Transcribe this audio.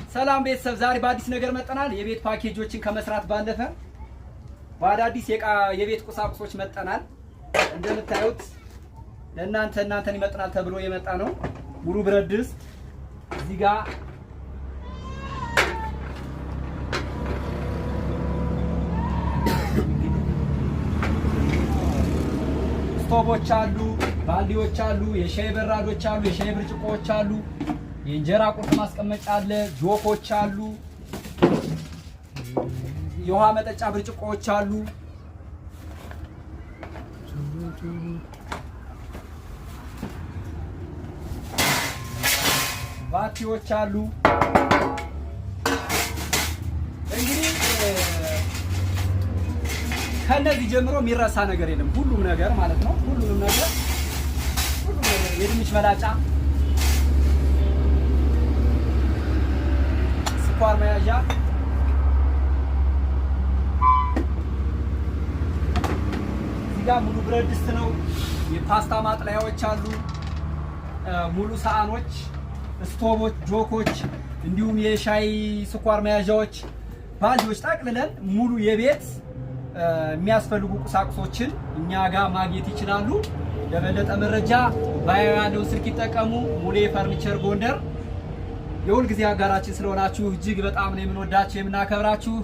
ሰላም ቤተሰብ፣ ዛሬ በአዲስ ነገር መጥተናል። የቤት ፓኬጆችን ከመስራት ባለፈ በአዳዲስ የዕቃ የቤት ቁሳቁሶች መጥተናል። እንደምታዩት ለእናንተ እናንተን ይመጥናል ተብሎ የመጣ ነው። ሙሉ ብረት ድስት እዚህ ጋር፣ ስቶቦች አሉ፣ ባልዲዎች አሉ፣ የሻይ በራዶች አሉ፣ የሻይ ብርጭቆዎች አሉ፣ የእንጀራ ቁርጥ ማስቀመጫ አለ፣ ጆኮች አሉ፣ የውሃ መጠጫ ብርጭቆዎች አሉ። ባቲዎች አሉ። እንግዲህ ከነዚህ ጀምሮ የሚረሳ ነገር የለም። ሁሉም ነገር ማለት ነው። ሁሉንም ነገር፣ ሁሉም ነገር፣ የድንች መላጫ፣ ስኳር መያዣ፣ እዚህ ጋር ሙሉ ብረት ድስት ነው። የፓስታ ማጥለያዎች አሉ። ሙሉ ሳህኖች፣ ስቶቦች፣ ጆኮች እንዲሁም የሻይ ስኳር መያዣዎች፣ ባልዲዎች ጠቅልለን ሙሉ የቤት የሚያስፈልጉ ቁሳቁሶችን እኛ ጋር ማግኘት ይችላሉ። ለበለጠ መረጃ bio ያለውን ስልክ ይጠቀሙ። ሙሌ ፈርኒቸር ጎንደር የሁል ጊዜ አጋራችን ስለሆናችሁ እጅግ በጣም ነው የምንወዳችሁ የምናከብራችሁ።